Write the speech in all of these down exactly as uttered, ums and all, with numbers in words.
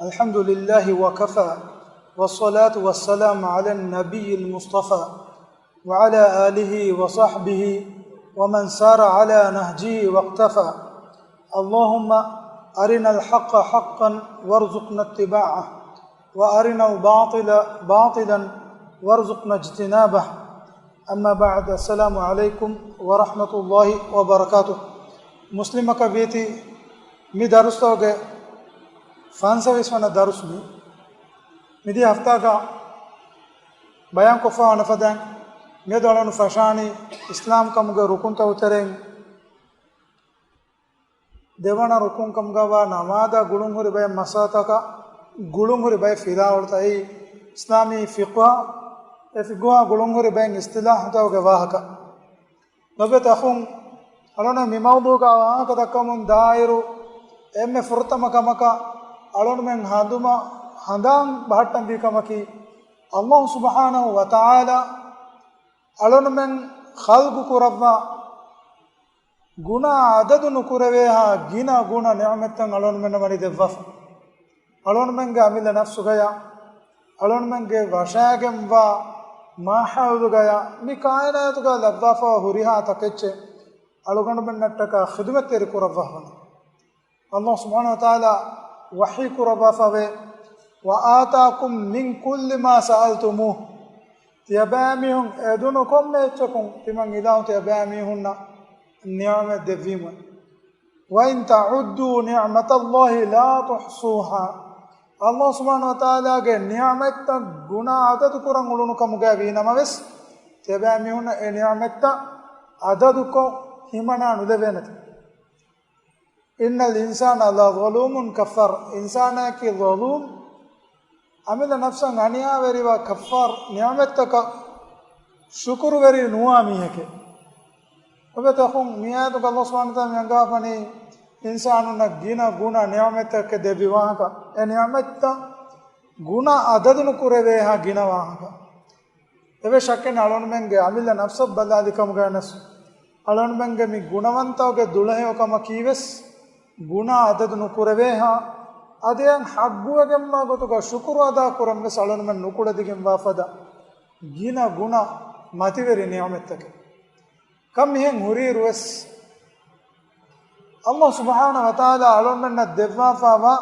الحمد لله وكفى، والصلاة والسلام على النبي المصطفى، وعلى آله وصحبه ومن سار على نهجه واقتفى. اللهم أرنا الحق حقا وارزقنا اتباعه، وأرنا الباطل باطلا وارزقنا اجتنابه. أما بعد، السلام عليكم ورحمة الله وبركاته. މުސްލިމް އަޚާ ވިޔަތި، މި ދަރުސްތަކުގެ ފަންސަވީސް ވަނަ ދަރުސް މި. މިދިޔަ ހަފްތާގަ ބަޔާންކޮށްފަ ވަނަ ފަދައިން، މިއަދު އަޅުން ފަށާނީ އިސްލާމް ކަމުގެ ރުކުންތަކުގެ ތެރެއިން ދެވަނަ ރުކުން ކަމުގަވާ ނަމާދާ ގުޅުންހުރި ބައެއް މައްސަލަތަކަށް ގުޅުންހުރި ބައެއް ފިލާވަޅުތައް، އެއީ އިސްލާމީ ފިޤުހަށް، އެ ފިޤުހާ ގުޅުންހުރި ބައެއް އިސްތިލާހުތަކުގެ ވާހަކަ. ލޮބުވެތި އަޚުން، އަޅުން މި މައުޟޫޢުގަ ވާހަކަ ދައްކަމުން ދާއިރު، އެންމެ ފުރަތަމަ ކަމަކަށް އަޅުންމެން ހަނދުމަ ހަނދާން ބަހައްޓަންވީ ކަމަކީ، ﷲ ސުބްޙާނަހޫ ވަތަޢާލާ އަޅުންމެން ޚަލްޤު ކުރައްވާ ގުނަ އަދަދު ނުކުރެވޭހާ ގިނަ ގުނަ ނިޢުމަތްތައް އަޅުންމެންނަށް ވަނީ ދެއްވާފަ. އަޅުންމެންގެ އަމިއްލަ ނަފްސުގަޔާ، އަޅުންމެންގެ ވަށާގެންވާ މާހައުލުގަޔާ، މި ކާއިނާތުގަ ލައްވާފަ ހުރިހާ ތަކެއްޗެއް އަޅުގަނޑުމެންނަށްޓަކާ ޚިދުމަތްތެރި ކުރައްވާފަ. ﷲ ސުބްޙާނަހޫ ވަތަޢާލާ ވަޙީ ކުރައްވާފަވޭ، "وآتاكم من كل ما سألتموه." ތިޔަބައިމީހުން އެދުނު ކޮންމެ އެއްޗަކުން ތިމަން އިލާހު ތިޔަބައިމީހުންނަށް ނިޢުމަތް ދެއްވީމު. "وإن تعدوا نعمة الله لا تحصوها." ﷲ ސުބްޙާނަހޫ ވަތަޢާލާގެ ނިޢުމަތްތައް ގުނަ އަދަދު ކުރަން އުޅުނު ކަމުގައި ވީނަމަވެސް، ތިޔަބައިމީހުންނަށް އެ ނިޢުމަތްތައް އަދަދުކޮށް ހިމަނާ ނުލެވޭނެތެ. "إن الإنسان لظلوم كفار." އިންސާނާއަކީ ޒަލޫމް، އަމިއްލަ ނަފްސަށް އަނިޔާވެރިވާ، ކައްފާރު، ނިޢުމަތްތަކަށް ޝުކުރުވެރި ނުވާ މީހެކޭ. ލޮބުވެތި އަޚުން، މި އާޔަތުގަ ﷲ ސުބްޙާނަހޫ ވަތަޢާލާ މި އަންގާފަނީ އިންސާނުންނަށް ގިނަ ގުނަ ނިޢުމަތްތަކެއް ދެއްވި ވާހަކަ. އެ ނިޢުމަތްތައް ގުނަ އަދަދު ނުކުރެވޭހާ ގިނަ ވާހަކަ. އެވެ ޝައްކެއް ނެތް އަޅުންމެންގެ އަމިއްލަ ނަފްސަށް ބަލާލި ކަމުގައި ވެސް، އަޅުންމެންގެ މި ގުނަވަންތަކުގެ ދުޅަހެޔޮ ކަމަކީ ވެސް ގުނަ އަދަދު ނުކުރެވޭހާ، އަދި އެއަށް ޙައްޤުވެގެންވާ ގޮތުގަ ޝުކުރު އަދާ ކުރަން ވެސް އަޅުންމެން ނުކުޅެދިގެންވާ ފަދަ ގިނަ ގުނަ މަތިވެރި ނިޢުމަތްތަކެއް. ކަން މިހެން ހުރިއިރު ވެސް، ﷲ ސުބްޙާނަހޫ ވަތަޢާލާ އަޅުންމެންނަށް ދެއްވާފަވާ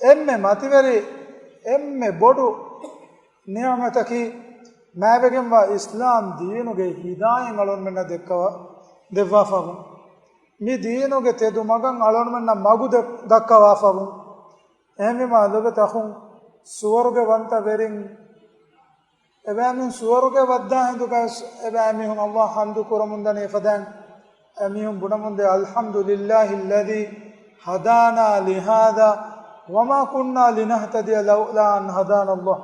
އެންމެ މަތިވެރި، އެންމެ ބޮޑު ނިޢުމަތަކީ މާތްވެގެންވާ އިސްލާމް ދީނުގެ ހިދާޔަތް އަޅުންމެންނަށް ދެއްކަވާ، ދެއްވާފަވުން. މި ދީނުގެ ތެދު މަގަށް އަޅުންމެންނަށް މަގު ދެ-، ދައްކަވާފަވުން. އެހެންވީމާ ލޮބުވެތި އަޚުން، ސުވަރުގެ ވަންތަ ވެރިން އެބައިމީހުން ސުވަރުގެ ވައްދާ ހިނދުގައި އެބައިމީހުން ﷲ އަށް ޙަމްދު ކުރަމުންދަނީ އެފަދައިން. އެމީހުން ބުނަމުންދޭ، "الحمد لله الذي هدانا لهذا وما كنا لنهتدي لولا أن هدانا الله."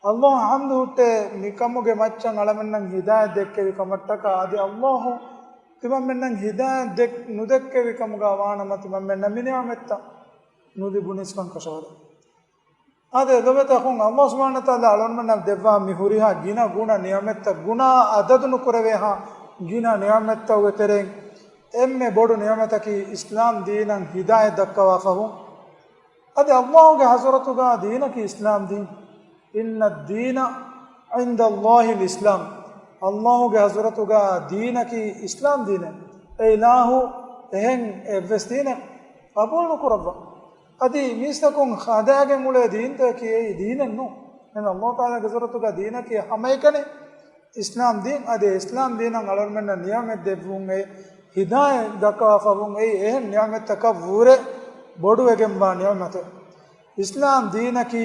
ﷲ އަށް ޙަމްދު ހުއްޓޭ، މިކަމުގެ މައްޗަށް އަޅަމެންނަށް ހިދާޔަތް ދެއްކެވި ކަމަށްޓަކާ، އަދި ﷲ ތިމަންމެންނަށް ހިދާޔަތް ދެއް-، ނުދެއްކެވި ކަމުގަ ވާނަމަ، ތިމަންމެންނަށް މި ނިޢުމަތްތައް ނުލިބުނީސްކަން ކަށަވަރު. އާދެ، ލޮބުވެތި އަޚުން، ﷲ ސުބްޙާނަހޫ ވަތަޢާލާ އަޅުންމެންނަށް ދެއްވާ މި ހުރިހާ ގިނަ ގުނަ ނިޢުމަތްތައް، ގުނަ އަދަދު ނުކުރެވޭހާ ގިނަ ނިޢުމަތްތަކުގެ ތެރެއިން އެންމެ ބޮޑު ނިޢުމަތަކީ އިސްލާމް ދީނަށް ހިދާޔަތް ދައްކަވާފަވުން. އަދި ﷲ ގެ ޙަޟްރަތުގަ ދީނަކީ އިސްލާމް ދީން. "إن الدين عند الله الإسلام." ﷲ ގެ ޙަޟްރަތުގަ ދީނަކީ އިސްލާމް ދީނޭ. އެ އިލާހު އެހެން އެއްވެސް ދީނެއް ޤަބޫލު ނުކުރައްވާ. އަދި މީސްތަކުން ހަދާގެން އުޅޭ ދީންތަކަކީ އެއީ ދީނެއް ނޫން. އެހެން ﷲ ތަޢާލާގެ ޙަޟްރަތުގަ ދީނަކީ ހަމައެކަނި އިސްލާމް ދީން. އަދި އިސްލާމް ދީނަށް އަޅުންމެންނަށް ނިޢުމަތް ދެއްވުން، އެ ހިދާޔަތް ދައްކަވާފަވުން، އެއީ އެހެން ނިޢުމަތްތަކަށްވުރެ ބޮޑުވެގެންވާ ނިޢުމަތެއް. އިސްލާމް ދީނަކީ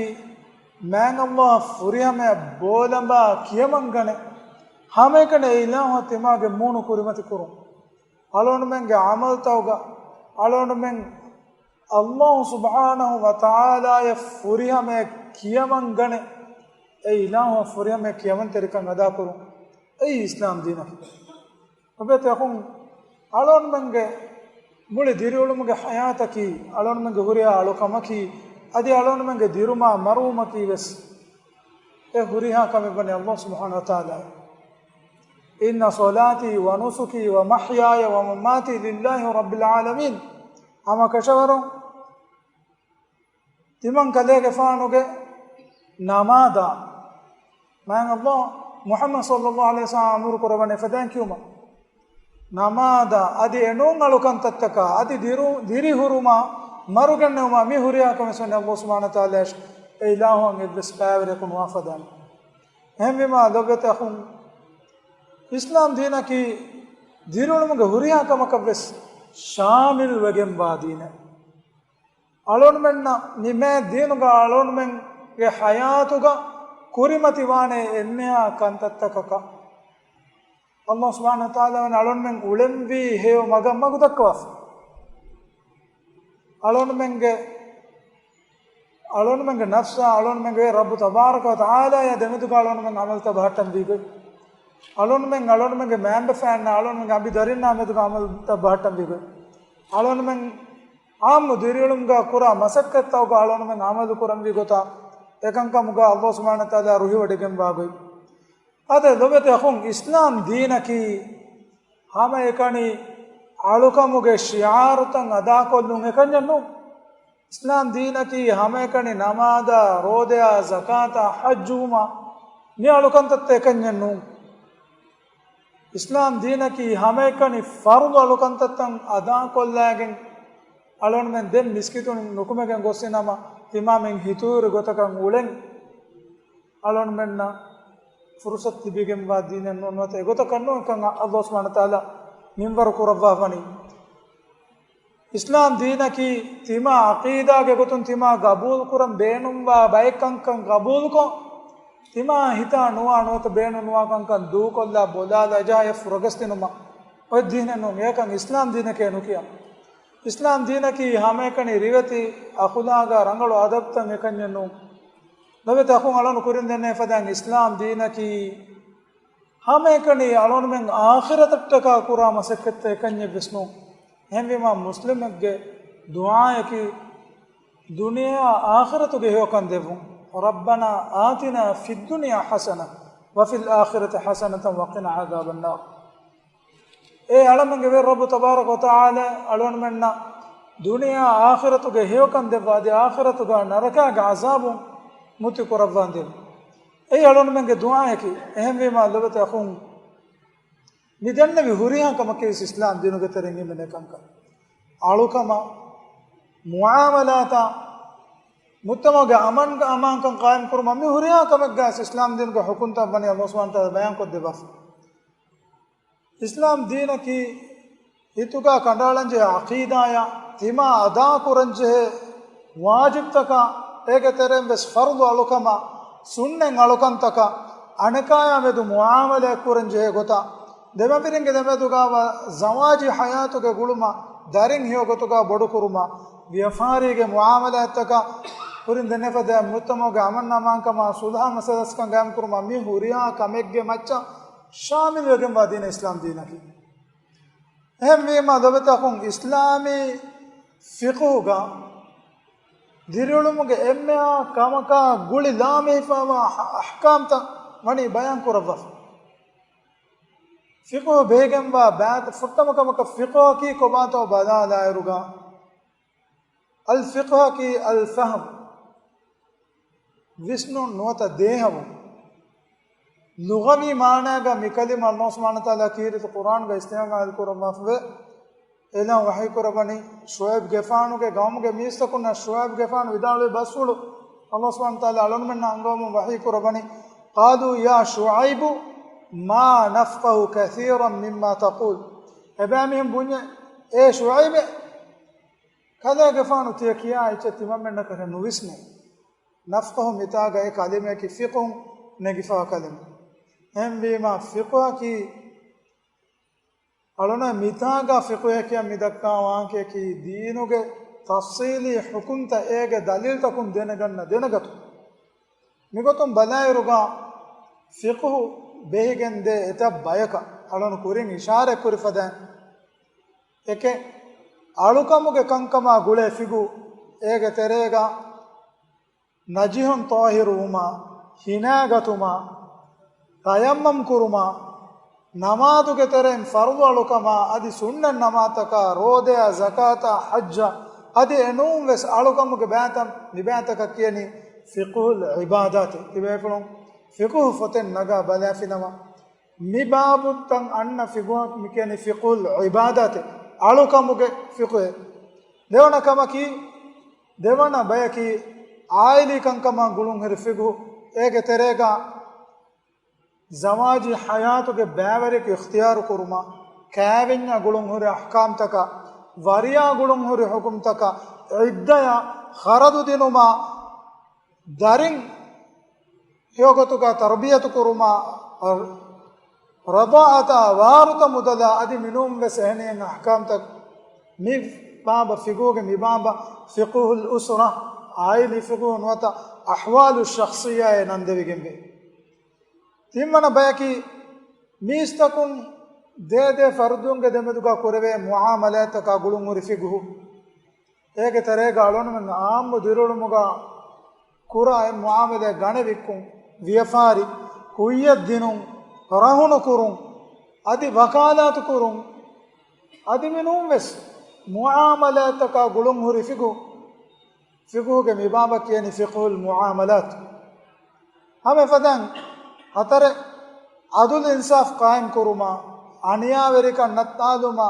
މާތް ﷲ އަށް ފުރިހަމަޔަށް ބޯލަނބާ ކިޔަމަންގަނެ، ހަމައެކަނި އެ އިލާހުއަށް ތިމާގެ މޫނު ކުރިމަތި ކުރުން. އަޅުންމެންގެ ޢަމަލުތަކުގަ އަޅުންމެން ﷲ ސުބްޙާނަހޫ ވަތަޢާލާއަށް ފުރިހަމަޔަށް ކިޔަމަންގަނެ، އެ އިލާހުއަށް ފުރިހަމަޔަށް ކިޔަމަންތެރިކަން އަދާކުރުން. އެއީ އިސްލާމް ދީނަކީ. ލޮބުވެތި އަޚުން، އަޅުންމެންގެ މުޅި ދިރިއުޅުމުގެ ޙަޔާތަކީ، އަޅުންމެންގެ ހުރިހާ އަޅުކަމަކީ، އަދި އަޅުންމެންގެ ދިރުމާ މަރުވުމަކީ ވެސް އެ ހުރިހާ ކަމެއް ވަނީ ﷲ ސުބްޙާނަހޫ ވަތަޢާލާ. "إن صلاتي ونسكي ومحياي ومماتي لله رب العالمين." ހަމަ ކަށަވަރުން ތިމަން ކަލޭގެފާނުގެ ނަމާދާ މާތް ﷲ މުޙައްމަދު ޞައްލައްލާހު ޢަލައިހި ވަސައްލަމަ އަމުރު ކުރައްވަނީ އެފަދައިން ކިޔުމަށް. ނަމާދާ އަދި އެނޫން އަޅުކަންތައްތަކާ އަދި ދިރު-، ދިރިހުރުމާ މަރުގެންނެވުމާ މި ހުރިހާ ކަމެއް ވެސް ވަނީ ﷲ ސުބްޙާނަހޫ ވަތަޢާލާއަށް އެ އިލާހުއަށް އެއްވެސް ބައިވެރިޔަކު ނުވާ ފަދައިން. އެހެންވީމާ ލޮބުވެތި އަޚުން، އިސްލާމް ދީނަކީ ދިރިއުޅުމުގެ ހުރިހާ ކަމަކަށް ވެސް ޝާމިލް ވެގެންވާ ދީނެއް. އަޅުންމެންނަށް މި މާތް ދީނުގަ އަޅުންމެންގެ ޙަޔާތުގަ ކުރިމަތިވާނެ އެންމެހާ ކަންތައްތަކަކަށް ﷲ ސުބްޙާނަހޫ ވަތަޢާލާ ވަނީ އަޅުންމެން އުޅެންވީ ހެޔޮ މަގަށް މަގު ދައްކަވާފަ. އަޅުންމެންގެ، އަޅުންމެންގެ ނަފްސާ، އަޅުންމެންގެ ރައްބު ތަބާރަކަ ވަތަޢާލާއާ ދެމެދުގަ އަޅުންމެން ޢަމަލުތައް ބަހައްޓަންވީ ގޮތް. އަޅުންމެން، އަޅުންމެންގެ މައިންބަފައިންނާ، އަޅުންމެންގެ އަނބި ދަރިންނާ މެދުގަ ޢަމަލުތައް ބަހައްޓަންވީ ގޮތް. އަޅުންމެން ޢާއްމު ދިރިއުޅުމުގަ ކުރާ މަސައްކަތްތައް އަޅުންމެން ޢަމަލު ކުރަންވީ ގޮތާ އެކަންކަމުގަ ﷲ ސުބްޙާނަހޫ ވަތަޢާލާ ރުހިވޮޑިގެންވާ ގޮތް. އާދެ، ލޮބުވެތި އަޚުން، އިސްލާމް ދީނަކީ ހަމައެކަނި އަޅުކަމުގެ ޝިޢާރުތައް އަދާކޮށްލުން އެކަންޏެއް ނޫން. އިސްލާމް ދީނަކީ ހަމައެކަނި ނަމާދާ، ރޯދަޔާ، ޒަކާތާ، ޙައްޖުވުމާ މި އަޅުކަންތައްތައް އެކަންޏެއް ނޫން. އިސްލާމް ދީނަކީ ހަމައެކަނި ފަރުޟު އަޅުކަންތައްތައް އަދާކޮށްލާގެން، އަޅުންމެން ދެން މިސްކިތުން ނުކުމެގެން ގޮސްފިނަމަ، ތިމާމެން ހިތުވިރި ގޮތަކަށް އުޅެން އަޅުންމެންނަށް ފުރުޞަތު ލިބިގެންވާ ދީނެއް ނޫން. ނުވަތަ އެގޮތަކަށް ނޫން ކަން ﷲ ސުބްޙާނަހޫ ވަތަޢާލާ މިންވަރު ކުރައްވާފަނީ. އިސްލާމް ދީނަކީ ތިމާ ޢަޤީދާގެ ގޮތުން ތިމާ ގަބޫލު ކުރަން ބޭނުންވާ ބައެއް ކަންކަން ގަބޫލުކޮށް، ތިމާ ހިތާ ނުވާ ނުވަތަ ބޭނުންވާ ކަންކަން ދޫކޮށްލާ ބޮލާލާ އެޖާ އެ ފުރަގަސްދިނުމަށް އޮތް ދީނެއް ނޫން. އެކަން އިސްލާމް ދީނެކޭ ނުކިޔާ. އިސްލާމް ދީނަކީ ހަމައެކަނި ރިވެތި އަޚުލާގާ ރަނގަޅު އަދަބުތައް އެކަންޏެއް ނޫން. ލޮބުވެތި އަޚުން، އަޅުން ކުރިން ދެންނެވި ފަދައިން އިސްލާމް ދީނަކީ ހަމައެކަނި އަޅުންމެން އާޚިރަތަށްޓަކާ ކުރާ މަސައްކަތްތައް އެކަންޏެއް ވެސް ނޫން. އެހެންވީމާ މުސްލިމެއްގެ ދުޢާއަކީ ދުނިޔެއާ އާޚިރަތުގެ ހެޔޮކަން ދެއްވުން. رَبَّنَا آتِنَا فِي الدُّنْيَا حَسَنَةً وَفِي الْآخِرَةِ حَسَنَةً وَقِنَا عَذَابَ النَّارِ. އޭ އަޅަމެންގެ ވެރި ރައްބު ތަބާރަކަ ވަތަޢާލާ އަޅުންމެންނަށް ދުނިޔެއާ އާޚިރަތުގެ ހެޔޮކަން ދެއްވާ، އަދި އާޚިރަތުގަ ނަރަކާގެ ޢަޒާބުން މުކްތި ކުރައްވާނދޭ. އެއީ އަޅުންމެންގެ ދުޢާއަކީ. އެހެންވީމާ ލޮބުވެތި އަޚުން، މި ދެންނެވި ހުރިހާ ކަމަކީ ވެސް އިސްލާމް ދީނުގެ ތެރެއިން އެންމެ ކަންކަން. އަޅުކަމަށް، މުޢާމަލާތަށް، މުޖްތަމަޢުގެ އަމަން އަމާންކަން ޤާއިމް ކުރުމަށް މި ހުރިހާ ކަމެއްގައި ވެސް އިސްލާމް ދީނުގެ ޙުކުމްތައް ވަނީ ﷲ ސުބްޙާނަހޫ ވަތަޢާލާ ބަޔާންކޮށްދެއްވާފަ. އިސްލާމް ދީނަކީ ހިތުގަ ކަނޑައަޅަންޖެހޭ ޢަޤީދާޔާ، ތިމާ އަދާކުރަންޖެހޭ ވާޖިބްތަކާ، އޭގެ ތެރެއިން ވެސް ފަރުޟު އަޅުކަމާ، ސުންނަތް އަޅުކަންތަކާ، އަނެކާޔާ މެދު މުޢާމަލާތް ކުރަންޖެހޭ ގޮތާ، ދެމަފިރިންގެ ދެމެދުގައިވާ ޒަވާޖީ ޙަޔާތުގެ ގުޅުމާ، ދަރިން ހެޔޮ ގޮތުގަ ބޮޑުކުރުމާ، ވިޔަފާރީގެ މުޢާމަލާތްތަކާ، ކުރިން ދެންނެވި ފަދައިން މުޖްތަމަޢުގެ އަމަން އަމާންކަމާ، ޞުލްޙަ މަސަލަސްކަން ގާއިމްކުރުމާ، މި ހުރިހާ ކަމެއްގެ މައްޗަށް ޝާމިލްވެގެންވާ ދީނެއް އިސްލާމް ދީނަކީ. އެހެންވީމާ ލޮބުވެތި އަޚުން، އިސްލާމީ ފިޤުހުގަ ދިރިއުޅުމުގެ އެންމެހާ ކަމަކާ ގުޅި ލާމެހިފައިވާ އަޙް-، އަޙްކާމްތައް ވަނީ ބަޔާން ކުރައްވާފަ. ފިޤުހު ބެހިގެންވާ ބައިތައް، ފުއްޓަމަ ކަމަކަށް ފިޤުހަކީ ކޮބާތޯ ބަލާލާއިރުގަ، އަލް ފިޤުހަކީ އަލް ފަހްމު، ވިސްނުން ނުވަތަ ދޭހަވުން. ލުޣަވީ މާނާގަ މި ކަލިމަ ﷲ ސުބްޙާނަހޫ ވަތަޢާލާ ކީރިތި ޤުރްއާންގަ އިސްތިޢުމާލު ކުރައްވާފަވޭ. އެލާން ވަޙީ ކުރައްވަނީ ޝުޢައިބުގެފާނުގެ ޤައުމުގެ މީސްތަކުންނަށް ޝުޢައިބުގެފާނު ވިދާޅުވި ބަސްފުޅު. ﷲ ސުބްޙާނަހޫ ވަތަޢާލާ އަޅުންމެންނަށް އަންގަވަމުން ވަޙީ ކުރައްވަނީ، قَالُوا يَا شُعَيْبُ مَا نَفْقَهُ كَثِيرًا مِمَّا تَقُولُ. އެބައިމީހުން ބުންޏޭ، އޭ ޝުޢައިބޭ، ކަލޭގެފާނު ތިޔަ ކިޔާ އެއްޗެއް ތިމަންމެންނަކަށް ނުވިސްނޭ. ނަފްޤަހު މިތާގަ އެ ކަލިމަޔަކީ ފިޤުހުން ނެގިފާ ކަލިމަ. އެހެންވީމާ ފިޤުހަކީ އަޅުނަ މިތާގަ ފިޤުހެއް ކިޔަން މިދައްކާ ވާހަކަޔަކީ ދީނުގެ ތަފްޞީލީ ޙުކުމްތައް އޭގެ ދަލީލްތަކުން ދެނެގަންނަ ދެނެގަތުން. މިގޮތުން ބަލާއިރުގަ ފިޤުހު ބެހިގެންދޭ އެތައް ބަޔަކަށް އަޅުން ކުރިން އިޝާރަތްކުރި ފަދައިން. އެކެއް، އަޅުކަމުގެ ކަންކަމާ ގުޅޭ ފިޤުހު، އޭގެ ތެރޭގަ ނަޖިހުން ޠާހިރުވުމާ، ހިނާގަތުމާ، ތަޔައްމަމް ކުރުމާ، ނަމާދުގެ ތެރެއިން ފަރުޟު އަޅުކަމާ، އަދި ސުންނަތް ނަމާދުތަކާ، ރޯދަޔާ، ޒަކާތާ، ޙައްޖާ، އަދި އެނޫން ވެސް އަޅުކަމުގެ ބައިތައް، މި ބައިތަކަށް ކިޔަނީ ފިޤުހުލް ޢިބާދާތު. ތިބޭފުޅުން ފިޤުހު ފޮތެއް ނަގާ ބަލާފިނަމަ، މި ބާބުތައް އަންނަ ފިޤުހަށް މި ކިޔަނީ ފިޤުހުލް ޢިބާދާތު، އަޅުކަމުގެ ފިޤުހެއް. ދެވަނަ ކަމަކީ، ދެވަނަ ބަޔަކީ ޢާއިލީ ކަންކަމާ ގުޅުންހުރި ފިޤުހު. އޭގެ ތެރޭގަ ޒަވާޖީ ޙަޔާތުގެ ބައިވެރިޔަކު އިޚްތިޔާރު ކުރުމާ، ކާވެންޏާ ގުޅުންހުރި އަޙްކާމްތަކާ، ވަރިޔާ ގުޅުންހުރި ޙުކުމްތަކާ، ޢިއްދަޔާ، ޚަރަދު ދިނުމާ، ދަރިން ހެޔޮގޮތުގަ ތަރުބިޔަތު ކުރުމާ، ރަޟާޢަތާ، ވާރުތަ މުދަލާ، އަދި މިނޫން ވެސް އެހެނިހެން އަޙްކާމްތައް. މި ބާބަ ފިޤުހުގެ މި ބާބަ ފިޤުހުލް އުސްރާ، ޢާއިލީ ފިޤުހު ނުވަތަ އަޙްވާލު ޝަޚްޞިއްޔާއޭ ނަންދެވިގެންވޭ. ތިންވަނަ ބަޔަކީ، މީސްތަކުން ދޭދޭ ފަރުދުންގެ ދެމެދުގަ ކުރެވޭ މުޢާމަލާތްތަކާ ގުޅުންހުރި ފިޤުހު. އޭގެ ތެރޭގަ އަޅުގަނޑުމެން ޢާއްމު ދިރިއުޅުމުގަ ކުރާ އެއް މުޢާމަލާތް، ގަނެ ވިއްކުން، ވިޔަފާރި، ކުއްޔަށް ދިނުން، ރަހުނު ކުރުން، އަދި ވަކާލާތު ކުރުން، އަދި މިނޫން ވެސް މުޢާމަލާތްތަކާ ގުޅުންހުރި ފިޤުހު. ފިޤުހުގެ މި ބާބަށް ކިޔަނީ ފިޤުހުލް މުޢާމަލާތު. ހަމަ އެފަދައިން ހަތަރެއް، ޢަދުލު އިންސާފު ޤާއިމް ކުރުމާ، އަނިޔާވެރިކަން ނައްތާލުމާ،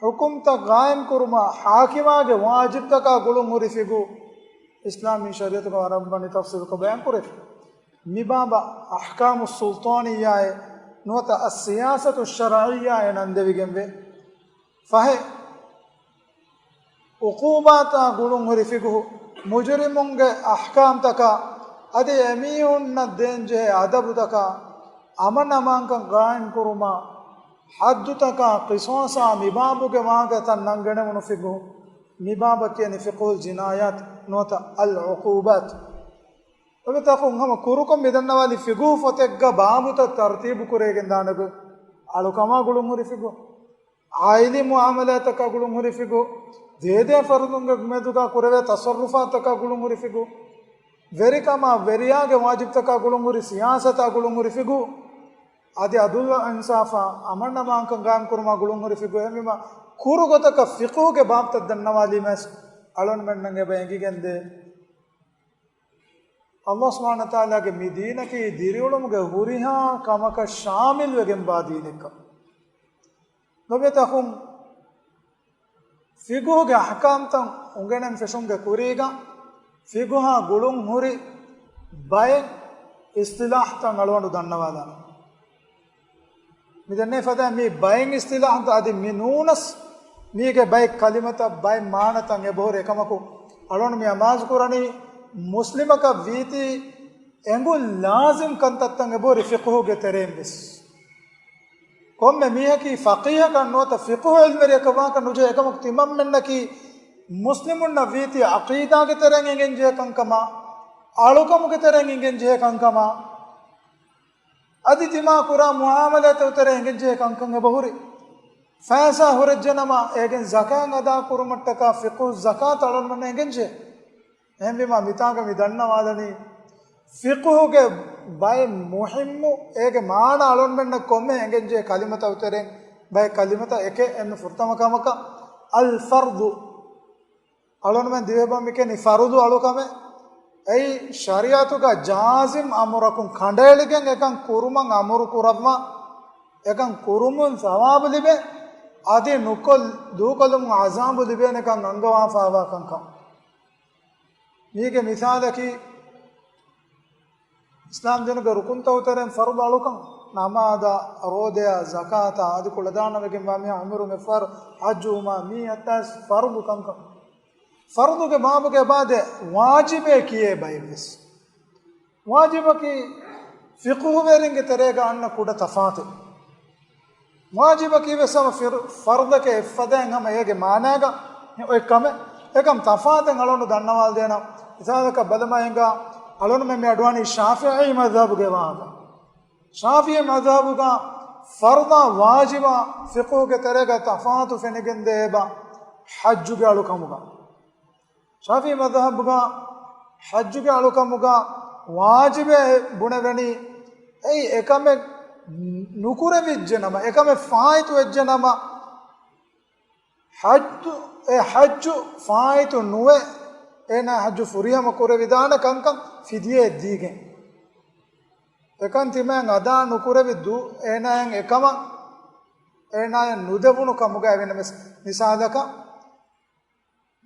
ޙުކުމްތައް ޤާއިމް ކުރުމާ، ޙާކިމާގެ ވާޖިބްތަކާ ގުޅުން ހުރި ފިޤުހު. އިސްލާމީ ޝަރީޢަތުގަ ވަރަށް ވަނީ ތަފްޞީލުކޮށް ބަޔާން ކުރެވި. މި ބާބަށް އަޙްކާމު ސުލްޠާނިއްޔާއޭ ނުވަތަ އައްސިޔާސަތު ޝަރްޢިއްޔާއޭ ނަން ދެވިގެންވޭ. ފަހެ، ޢުޤޫބާތާ ގުޅުން ހުރި ފިޤުހު، މުޖުރިމުންގެ އަޙްކާމްތަކާ، އަދި އެމީހުންނަށް ދޭންޖެހޭ އަދަބުތަކާ، އަމަން އަމާންކަން ޤާއިމްކުރުމާ، ޙައްދުތަކާ، ޤިޞާޞާ، މި ބާބުގެ ވާހަކަތައް ނަންގަނެވުނު ފިޤުހު. މި ބާބަށް ކިޔަނީ ފިޤުހުލް ޖިނާޔާތު ނުވަތަ އަލް ޢުޤޫބާތު. އެބަތަކުން ހަމަ ކުރުކޮށް މިދަންނަވާލި ފިޤުހު ފޮތެއްގަ ބާބުތައް ތަރުތީބު ކުރެވިގެން ދާނެ ގޮތް އަޅުކަމާ ގުޅުން ހުރި ފިޤުހު. ޢާއިލީ މުޢާމަލާތަކާ ގުޅުން ހުރި ފިޤުހު، ދޭދޭ ފަރުދުންގެ މެދުގަ ކުރެވޭ ތަޞައްރުފާތަކާ ގުޅުން ހުރި ފިޤުހު، ވެރިކަމާ ވެރިޔާގެ ވާޖިބްތަކާ ގުޅުން ހުރި ސިޔާސަތާ ގުޅުން ހުރި ފިޤުހު، އަދި ޢަދުލު އިންސާފާ، އަމަން އަމާންކަން ޤާއިމް ކުރުމާ ގުޅުން ހުރި ފިޤުހު. އެހެންވީމަ ކުރު ގޮތަކަށް ފިޤުހުގެ ބާބުތައް ދަންނަވާލީމަ ވެސް އަޅުގަނޑުމެންނަށް އެބަ އެނގިގެންދޭ. ﷲ ސުބްޙާނަހޫ ވަތަޢާލާގެ މި ދީނަކީ ދިރިއުޅުމުގެ ހުރިހާ ކަމަކަށް ޝާމިލްވެގެންވާ ދީނެއްކަން. ލޮބުވެތި އަޚުން، ފިޤުހުގެ އަޙްކާމްތައް އުނގެނެން ފެށުމުގެ ކުރީގަ، ފިޤުހާ ގުޅުން ހުރި ބައެއް އިޞްޠިލާޙްތައް އަޅުގަނޑު ދަންނަވާލާނަން. މި ދެންނެވި ފަދައިން މި ބައެއް އިޞްޠިލާޙްތައް އަދި މި ނޫނަސް މީގެ ބައެއް ކަލިމަތައް، ބައެއް މާނަތައް އެބަހުރި. އެކަމަކު، އަޅުގަނޑު މި އަމާޒު ކުރަނީ މުސްލިމަކަށް ވީތީ އެނގުން ލާޒިމް ކަންތައްތައް އެބަހުރި ފިޤުހުގެ ތެރެއިން ވެސް. ކޮންމެ މީހަކީ ފަޤީހަކަށް ނުވަތަ ފިޤުހު ޢިލްމުވެރިޔަކަށް ވާކަށް ނުޖެހޭ. އެކަމަކު ތިމަންމެންނަކީ މުސްލިމުންނަށް ވީތީ ޢަޤީދާގެ ތެރެއިން އެނގެންޖެހޭ ކަންކަމާ، އަޅުކަމުގެ ތެރެއިން އެނގެންޖެހޭ ކަންކަމާ، އަދި ތިމާ ކުރާ މުޢާމަލާތު ތެރެއިން އެނގެންޖެހޭ ކަންކަން އެބަހުރި. ފައިސާ ހުރެއްޖެނަމަ، އޭގެން ޒަކާތް އަދާ ކުރުމަށްޓަކާ ފިޤުހު ޒަކާތު އަޅުގަނޑުމެންނަށް އެނގެންޖެހޭ. އެހެންވީމާ، މިތާނގަ މި ދަންނަވާލަނީ، ފިޤުހުގެ ބައެއް މުހިއްމު، އޭގެ މާނަ އަޅުގަނޑުމެންނަށް ކޮންމެ އެނގެންޖެހޭ ކަލިމަތައް ތެރެއިން ބައެއް ކަލިމަތައް. އެކެއް އެންމެ ފުރަތަމަ ކަމަކަށް އަލް ފަރްޟު. އަޅުގަނޑުމެން ދިވެހިބަހުން މި ކިޔަނީ ފަރުޟު އަޅުކަމެއް. އެއީ ޝަރީޢަތުގަ ޖާޒިމް އަމުރަކުން ކަނޑައެޅިގެން އެކަން ކުރުމަށް އަމުރު ކުރައްވާ، އެކަން ކުރުމުން ޘަވާބު ލިބޭ، އަދި ނުކޮށް، ދޫކޮށްލުމުން ޢަޛާބު ލިބޭނެކަން އަންގަވާފާވާ ކަންކަން. މީގެ މިސާލަކީ، އިސްލާމް ދީނުގެ ރުކުންތައް ތެރެއިން ފަރުޟު އަޅުކަން، ނަމާދާ، ރޯދަޔާ، ޒަކާތާ، އަދި ކުޅަދާނަވެގެންވާ މީހާ އުމުރުން އެއްފަހަރު ޙައްޖު ވުމާ، މީ އަތާސް ފަރުޟު ކަންކަން. ފަރުޟުގެ ބާބުގެ އެބައާދޭ ވާޖިބޭ ކިޔޭ ބައެއްވެސް. ވާޖިބަކީ ފިޤުހުވެރިންގެ ތެރޭގަ އަންނަ ކުޑަ ތަފާތެއް. ވާޖިބަކީ ވެސް ހަމަ ފިރު-، ފަރުޟަކަށް އެއްފަދައިން ހަމަ އޭގެ މާނާގަ އޮތް ކަމެއް. އެކަމް ތަފާތެއް އަޅުގަނޑު ދަންނަވާލަދޭނަން. މިސާލަކަށް ބަލަމާ ހިނގާ އަޅުގަނޑުމެން މި އަޑުވާނީ ޝާފިޢީ މަޛްހަބުގެ ވާހަކަ. ޝާފިޢީ މަޛްހަބުގަ ފަރުޟާ ވާޖިބާ ފިޤުހުގެ ތެރޭގަ ތަފާތު ފެނިގެންދޭ އެބަ ޙައްޖުގެ އަޅުކަމުގަ. ޝާފިޢީ މަޛްހަބުގަ ޙައްޖުގެ އަޅުކަމުގަ ވާޖިބޭ ބުނެވެނީ، އެއީ އެކަމެއް ނުކުރެވިއްޖެ ނަމަ، އެކަމެއް ފާއިތުވެއްޖެ ނަމަ، ޙައްޖު އެ ޙައްޖު ފާއިތު ނުވެ، އޭނާ ޙައްޖު ފުރިހަމަ ކުރެވިދާނެ ކަންކަން ފިދިޔައެއް ދީގެން. އެކަން ތިމާއަށް އަދާ ނުކުރެވި ދު އޭނާއަށް އެކަމަށް އޭނާއަށް ނުދެވުނު ކަމުގައި ވެނަމެސް، މިސާލަކަށް،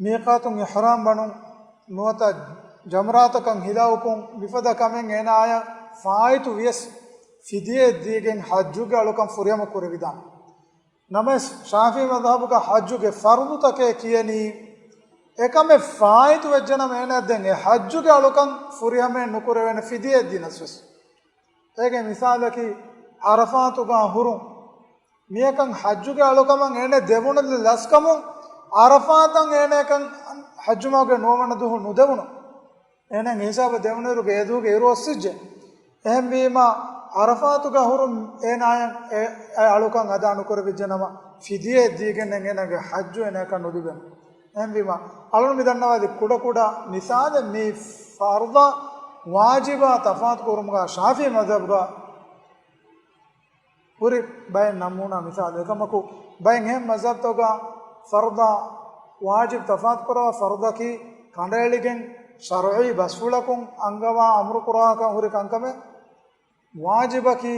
މީޤާތުން އިޙްރާމް ބަނުން ނުވަތަ ޖަމްރާތަކަށް ހިލާވުކުން މިފަދަ ކަމެއް އޭނާއަށް ފާއިތު ވިޔަސް، ފިދިޔައެއް ދީގެން ޙައްޖުގެ އަޅުކަން ފުރިހަމަ ކުރެވިދާނެ. ނަމަވެސް، ޝާފިޢީ މަޛްހަބުގަ ޙައްޖުގެ ފަރުޟުތަކޭ ކިޔަނީ، އެކަމެއް ފާއިތު ވެއްޖެނަމަ އޭނާ ދެން އެ ޙައްޖުގެ އަޅުކަން ފުރިހަމައެއް ނުކުރެވޭނެ، ފިދިޔައެއް ދިނަސް ވެސް. އޭގެ މިސާލަކީ، ޢަރަފާތުގަ ހުރުން. މިޔަކަން ޙައްޖުގެ އަޅުކަމަށް އޭނަ ދެވުނު ލަސްކަމުން، ޢަރަފާތަށް އޭނަކަން ޙައްޖު މަހުގެ ނުވަވަނަ ދުހު ނުދެވުނު. އޭނަ ހިސާބަށް ދެވުނުއިރުގެ އެދުވަހުގެ އިރު އޮއްސިއްޖެ. އެހެންވީމަ، ޢަރަފާތުގަ ހުރުން އޭނާއަށް އެ، އެ އަޅުކަން އަދާ ނުކުރެވިއްޖެނަމަ، ފިދިޔައެއް ދީގެންނެއް އޭނާގެ ޙައްޖު އޭނާއަކަށް ނުލިބޭނެ. އެހެންވީމަ، އަޅުން މި ދަންނަވާލި ކުޑަކުޑަ މިސާލެއް މީ ފަރުޟާ ވާޖިބާ ތަފާތު ކުރުމުގަ ޝާފިޢީ މަޛްހަބުގަ ހުރި ބައެއް ނަމޫނާ މިސާލު. އެކަމަކު، ބައެއް އެހެން މަޒްހަބްތަކުގަ ފަރުޟާ ވާޖިބް ތަފާތުކުރައްވާ ފަރުޟަކީ ކަނޑައެޅިގެން ޝަރުޢީ ބަސްފުޅަކުން އަންގަވާ އަމުރުކުރާކަށް ހުރި ކަންކަމެއް. ވާޖިބަކީ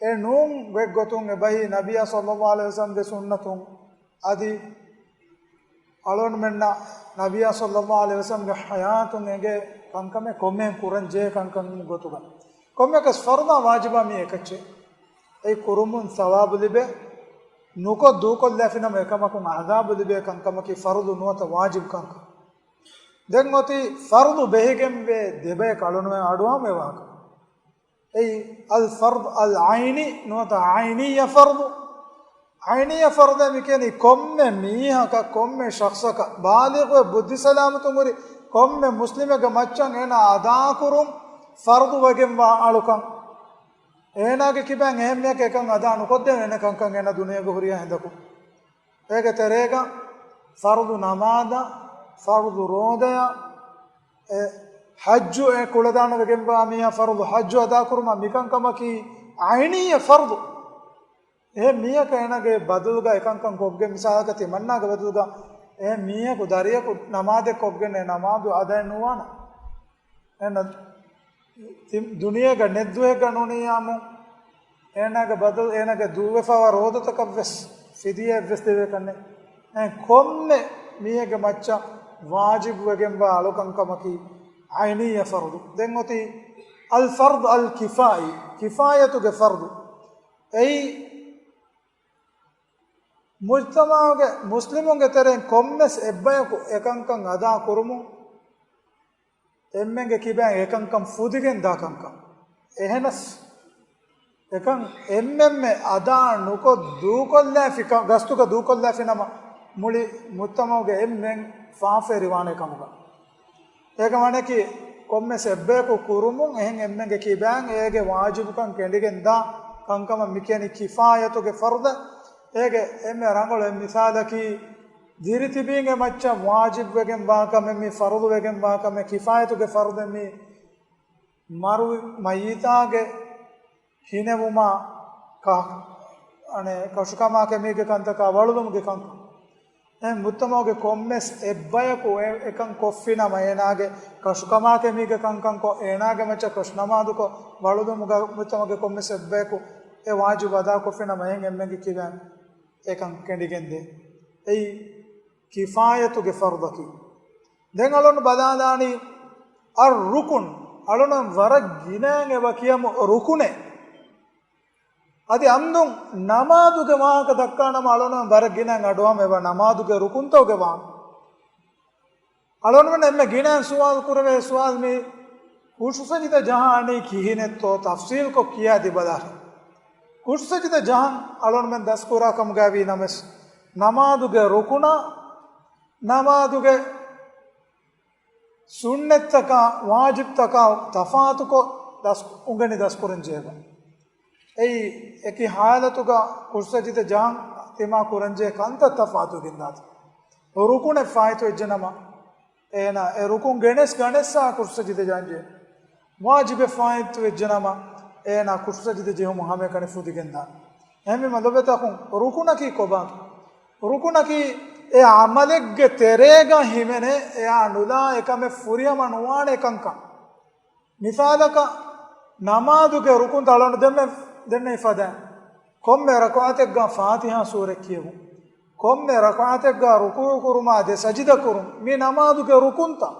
އެ ނޫން ގޮތްގޮތުން އެބައި ނަބިއްޔާ ޞައްލައްލާހު ޢަލައިހި ވަސައްލަމްގެ ސުންނަތުން އަދި އަޅުގަނޑުމެންނަށް ނަބިއްޔާ ޞައްލައްލާހު ޢަލައިހި ވަސައްލަމްގެ ޙަޔާތުން އެނގޭ ކަންކަމެއް ކޮންމެހެން ކުރަން ޖެހޭ ކަންކަން ގޮތުގަ. ކޮންމެއަކަސް ފަރުޟާ ވާޖިބާ މީ އެކައްޗެއް. އެއީ ކުރުމުން ސަވާބު ލިބޭ، ނުކޮށް ދޫކޮށްލާފިނަމަ އެކަމަކުން ޢަޛާބު ލިބޭ ކަންކަމަކީ ފަރުޟު ނުވަތަ ވާޖިބު ކަންކަން. ދެން އޮތީ ފަރުޟު ބެހިގެންވޭ ދެބަޔަކަށް އަޅުނުމެން އަޑުއަހަން އެ ވާހަކަ. އެއީ އަލް ފަރްޟު އަލް ޢައިނީ ނުވަތަ ޢައިނިއްޔަ ފަރްޟު. ޢައިނިއްޔަ ފަރްޟޭ މިކިޔަނީ ކޮންމެ މީހަކަށް، ކޮންމެ ޝަޚްޞަކަށް، ބާލިޣުވެ ބުއްދި ސަލާމަތުން ހުރި ކޮންމެ މުސްލިމެއްގެ މައްޗަށް އޭނާ އަދާކުރުން ފަރްޟު ވެގެންވާ އަޅުކަން. އޭނާގެ ކިބައިން އެހެން މީހަކަށް އެކަން އަދާ ނުކޮށްދޭނެ ކަންކަން އޭނާ ދުނިޔޭގަ ހުރިހާ ހިނދަކު. އޭގެ ތެރޭގަ ފަރުޟު ނަމާދަށް، ފަރުޟު ރޯދަޔަށް، އެ ޙައްޖު އެ ކުޅަދާނަ ވެގެންވާ މީހާ ފަރުޟު ޙައްޖު އަދާކުރުމަށް މިކަންކަމަކީ ޢައިނިއްޔަ ފަރުޟު. އެހެން މީހަކަށް އޭނާގެ ބަދަލުގަ އެކަންކަން ކޮށްގެން މިސާލަކަށް ތިމަންނާގެ ބަދަލުގަ އެހެން މީހަކު ދަރިޔަކު ނަމާދެއް ކޮށްގެން އެ ނަމާދު އަދައެއް ނުވާނެ. އެންނަ ތި-، ދުނިޔޭގަ ނެތް ދުވަހެއްގަ ނޫނިއްޔާމު އޭނާގެ ބަދަލު އޭނާގެ ދޫވެފަވާ ރޯދަތަކަށްވެސް ފިދިޔައެއްވެސް ދެވޭކަށްނެ. އެ ކޮންމެ މީހެއްގެ މައްޗަށް ވާޖިބުވެގެންވާ އަޅުކަންކަމަކީ ޢައިނިއްޔަ ފަރުޟު. ދެން އޮތީ އަލް ފަރްޟު އަލް ކިފާއީ، ކިފާޔަތުގެ ފަރުޟު. އެއީ މުޖްތަމަޢުގެ މުސްލިމުންގެ ތެރެއިން ކޮންމެސް އެއްބަޔަކު އެކަންކަން އަދާ ކުރުމުން އެންމެންގެ ކިބައިން އެކަންކަން ފުދިގެން ދާ ކަންކަން. އެހެނަސް، އެކަން އެންމެންމެ އަދާ ނުކޮށް ދޫކޮށްލާފި ކަ-، ގަސްތުގަ ދޫކޮށްލާފި ނަމަ، މުޅި މުޖްތަމަޢުގެ އެންމެން ފާފައެރިވާނެ ކަމުގަ. އޭގެ މާނައަކީ، ކޮންމެސް އެއްބަޔަކު ކުރުމުން އެހެން އެންމެންގެ ކިބައިން އޭގެ ވާޖިބުކަން ކެނޑިގެން ދާ ކަންކަމަށް މިކިޔަނީ ކިފާޔަތުގެ ފަރުޟެއް. އޭގެ އެންމެ ރަނގަޅު އެއް މިސާލަކީ، ދިރިތިބީންގެ މައްޗަށް ވާޖިބުވެގެން ވާ ކަމެއް މީ، ފަރުޟުވެގެން ވާ ކަމެއް، ކިފާޔަތުގެ ފަރުޟެއް މީ، މަރުވި މައްޔިތާގެ ހިނެވުމާ، ކަ-، އަނެއް ކަށުކަމާ ކެމީގެ ކަންތަކާ ވަޅުލުމުގެ ކަންކަން. އެހެން މުޖްތަމަޢުގެ ކޮންމެސް އެއްބަޔަކު އެ-، އެކަން ކޮށްފިނަމަ، އޭނާގެ ކަށުކަމާ ކެމީގެ ކަންކަންކޮށް، އޭނާގެ މައްޗަށް ކަށު ނަމާދުކޮށް، ވަޅުލުމުގަ މުޖްތަމަޢުގެ ކޮންމެސް އެއްބަޔަކު އެ ވާޖިބު އަދާކޮށްފިނަމަ، އެހެން އެންމެންގެ ކިބައިން އެކަން ކެނޑިގެންދޭ. އެއީ ކިފާޔަތުގެ ފަރުޟަކީ. ދެން އަޅުން ބަލާލާނީ އައްރުކުން، އަޅުން ވަރަށް ގިނައިން އެބަ ކިޔަމު ރުކުނެއް. އަދި އަންދުން ނަމާދުގެ ވާހަކަ ދައްކާނަމަ، އަޅުން ވަރަށް ގިނައިން އަޑުއަހަމަ އެބަ ނަމާދުގެ ރުކުންތަކުގެ ވާހަކަ. އަޅުން އެންމެ ގިނައިން ސުވާލު ކުރެވޭ ސުވާލު މީ، ކުށު ސަޖިދަ ޖަހާނީ ކިހިނެއްތޯ ތަފްސީލްކޮށް ކިޔާދީ ބަލާށެ. ކުށު ސަޖިދަ ޖަހަން އަޅުންމެން ދަސްކުރާ ކަމުގައިވީ ނަމަވެސް، ނަމާދުގެ ރުކުނާ، ނަމާދުގެ ސުންނަތްތަކާ، ވާޖިބްތަކާ ތަފާތުކޮށް ދަސް-، އުނގެނި ދަސްކުރަން ޖެހޭ. އެއީ، އެކި ހާލަތުގަ ކުށު ސަޖިދަ ޖަހަން ތިމާ ކުރަންޖެހޭ ކަންތައް ތަފާތުވެގެންދާތީ. ރުކުނެއް ފާއިތުވެއްޖެނަމަ، އޭނާ އެ ރުކުން ގެނެސް ގަނެއްސާ ކުށު ސަޖިދަ ޖަހަންޖެހޭ. ވާޖިބެއް ފާއިތުވެއްޖެނަމަ، އޭނާ ކުށު ސަޖިދަ ޖެހުމުން ހަމައެކަނި ފުދިގެންދާނެ. އެހެންވީމަ ލޮބުވެތި އަޚުން، ރުކުނަކީ ކޮބާތޯ؟ ރުކުނަކީ އެ ޢަމަލެއްގެ ތެރޭގަ ހިމެނޭ އެއާ ނުލާ އެކަމެއް ފުރިހަމަ ނުވާނެ ކަންކަން. މިސާލަކަށް، ނަމާދުގެ ރުކުން ތަޅަނު ދެންމެ ދެންނެ އިފަދަ ކޮންމެ ރަކުޢަތެއްގަ ފާތިޙާ ސޫރަ ކިޔެވުން، ކޮންމެ ރަކުޢަތެއްގަ ރުކޫޢު ކުރުމާ ދެ ސަޖިދަ ކުރުން، މި ނަމާދުގެ ރުކުންތައް.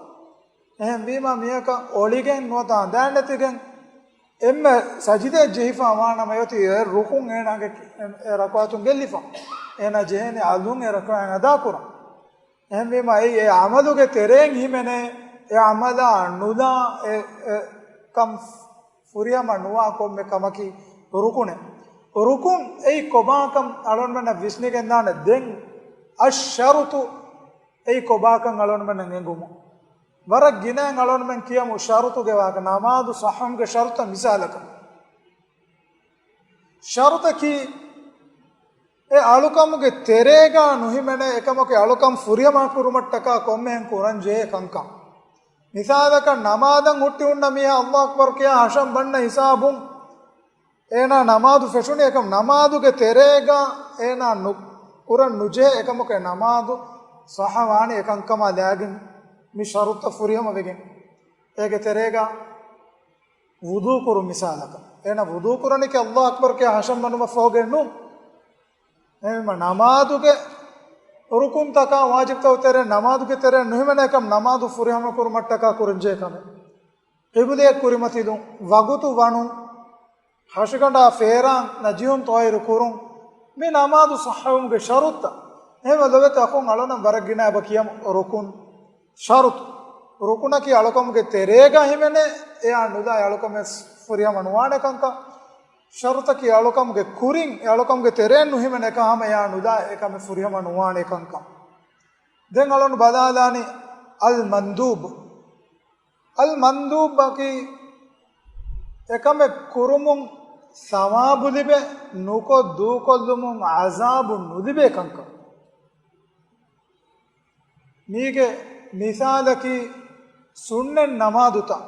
އެހެންވީމާ މިއަކަށް އޮޅިގެން ނުވަތަ ހަނދާން ނެތިގެން އެންމެ ސަޖިދައެއް ޖެހިފާ ވާނަމަ އޮތީ އެ ރުކުން އޭނާގެ އެ ރަކުޢަތުން ގެއްލިފަ. އޭނާ ޖެހޭނެ އަލުން އެ ރަކުޢަތް އަދާކުރަން. އެހެންވީމާ އެއީ އެ ޢަމަލުގެ ތެރެއިން ހިމެނޭ އެ ޢަމަލާ ނުލާ އެ، އެ ކަން ފުރިހަމަ ނުވާ ކޮންމެ ކަމަކީ ރުކުނެއް. ރުކުން އެއީ ކޮބާކަން އަޅުގަނޑުމެންނަށް ވިސްނިގެންދާނެ. ދެން އައްޝަރުޠު އެއީ ކޮބާކަން އަޅުގަނޑުމެންނަށް އެނގުމުން. ވަރަށް ގިނައިން އަޅުގަނޑުމެން ކިޔަމު ޝަރުޠުގެ ވާހަކަ، ނަމާދު ޞައްޙަވުމުގެ ޝަރުޠަށް މިސާލަކަށް. ޝަރުޠަކީ އެ އަޅުކަމުގެ ތެރޭގަ ނުހިމެނޭ އެކަމަކު އެ އަޅުކަން ފުރިހަމަ ކުރުމަށްޓަކާ ކޮންމެހެން ކުރަން ޖެހޭ ކަންކަން. މިސާލަކަށް، ނަމާދަށް ހުއްޓި ހުންނަ މީހާ އައްލާހު އަކްބަރު ކިޔާ ހަށަން ބަންނަ ހިސާބުން އޭނާ ނަމާދު ފެށުނީ އެކަމް، ނަމާދުގެ ތެރޭގަ އޭނާ ނު، ކުރަން ނުޖެހޭ އެކަމަކު އެ ނަމާދު ޞައްޙަވާނީ އެކަންކަމާ ލާގެން މި ޝަރުޠަށް ފުރިހަމަ ވެގެން. އޭގެ ތެރޭގަ ވުޟޫ ކުރުން މިސާލަކަށް. އޭނަ ވުޟޫ ކުރަނީކީ އައްލާހު އަކްބަރު ކިޔާ ހަށަން ބަނުމަށްފަހުގައެއް ނޫން. އެހެންވީމަ ނަމާދުގެ ރުކުންތަކާ ވާޖިބްތަކުގެ ތެރެއިން ނަމާދުގެ ތެރެއިން ނުހިމެނޭ ކަމަކު ނަމާދު ފުރިހަމަ ކުރުމަށްޓަކާ ކުރަންޖެހޭ ކަމެއް. ޤިބުލައަށް ކުރިމަތިލުން، ވަގުތު ވަނުން، ހަށިގަނޑާ ފޭރާން ނަޖިހުން ޠާއިރު ކުރުން، މި ނަމާދު ޞައްޙަވުމުގެ ޝަރުޠުތައް. އެހެންވެ ލޮބުވެތި އަޚުން އަޅުގަނޑު ވަރަށް ގިނަ އެބަ ކިޔަމު ރުކުން. ޝަރުޠު. ރުކުނަކީ އަޅުކަމުގެ ތެރޭގަ ހިމެނޭ، އެއާ ނުލާ އެ އަޅުކަމެއް ފުރިހަމަ ނުވާނެ ކަންކަން. ޝަރުޠަކީ އަޅުކަމުގެ ކުރިން، އެ އަޅުކަމުގެ ތެރޭން ނުހިމެނޭ ކަމަކު ހަމަ އެއާ ނުލާ އެކަމެއް ފުރިހަމަ ނުވާނެ ކަންކަން. ދެން އަޅުން ބަލާލާނީ އަލް މަންދޫބު. އަލް މަންދޫބަކީ އެކަމެއް ކުރުމުން ސަވާބު ލިބޭ، ނުކޮށް ދޫކޮށްލުމުން ޢަޒާބު ނުލިބޭ ކަންކަން. މީގެ މިސާލަކީ ސުންނަތް ނަމާދުތައް،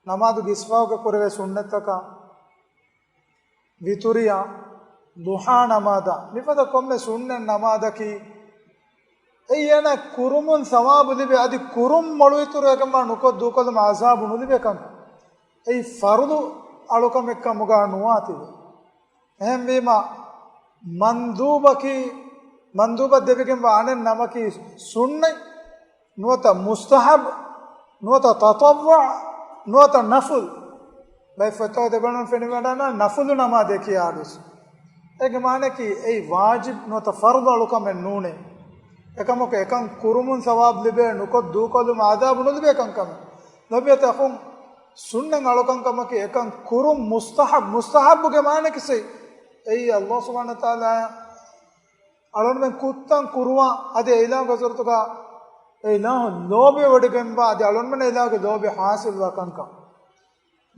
ނަމާދުގެ އިސްބާހުގެ ކުރެވޭ ސުންނަތްތަކާ، ވިތުރިއާ، ޟުޙާ ނަމާދާ، މިފަދަ ކޮންމެ ސުންނަތް ނަމާދަކީ، އެއީ އޭނާ ކުރުމުން ސަވާބު ލިބޭ، އަދި ކުރުން މޮޅު އިތުރުވެގެންވާ ނުކޮށް ދޫކޮށްލުމަށް ޢަޒާބު ނުލިބޭ ކަންކަން. އެއީ ފަރުޟު އަޅުކަމެއްކަމުގަ ނުވާތީވެ. އެހެންވީމަ، މަންދޫބަކީ، މަންދޫބަށް ދެވިގެންވާ އަނެއް ނަމަކީ ސުންނަތް، ނުވަތަ މުސްތަޙަބް، ނުވަތަ ތަޠައްވުޢު، ނުވަތަ ނަފުލް. ބައެއް ފޮތްތަކުގަ ދެބަނުން ފެނިވަޑަންނަ ނަފުލު ނަމާދޭ ކިޔާ އަޑުސް. އޭގެ މާނައަކީ އެއީ ވާޖިބް ނުވަތަ ފަރުޟު އަޅުކަމެއް ނޫނޭ. އެކަމަކު އެކަން ކުރުމުން ސަވާބު ލިބޭ، ނުކޮށް ދޫކޮށްލުމަށް ޢަޛާބު ނުލިބޭ ކަންކަމެއް. ލޮބުވެތި އަޚުން، ސުންނަތް އަޅުކަންކަމަކީ އެކަން ކުރުން މުސްތަޙަބް، މުސްތަޙައްބުގެ މާނައަކީ ސައި. އެއީ އައްލާހު ސުބްޙާނަހު ވަތަޢާލާ އަޅުންމެން ކުއްތަން ކުރުވާ، އަދި އެ އިލާހުގެ ޙަޟްރަތުގަ އެ އިލާހު ލޯބިވެވޮޑިގެންވާ، އަދި އަޅުންމެން އިލާހުގެ ލޯބި ޙާޞިލްވާ ކަންކަން.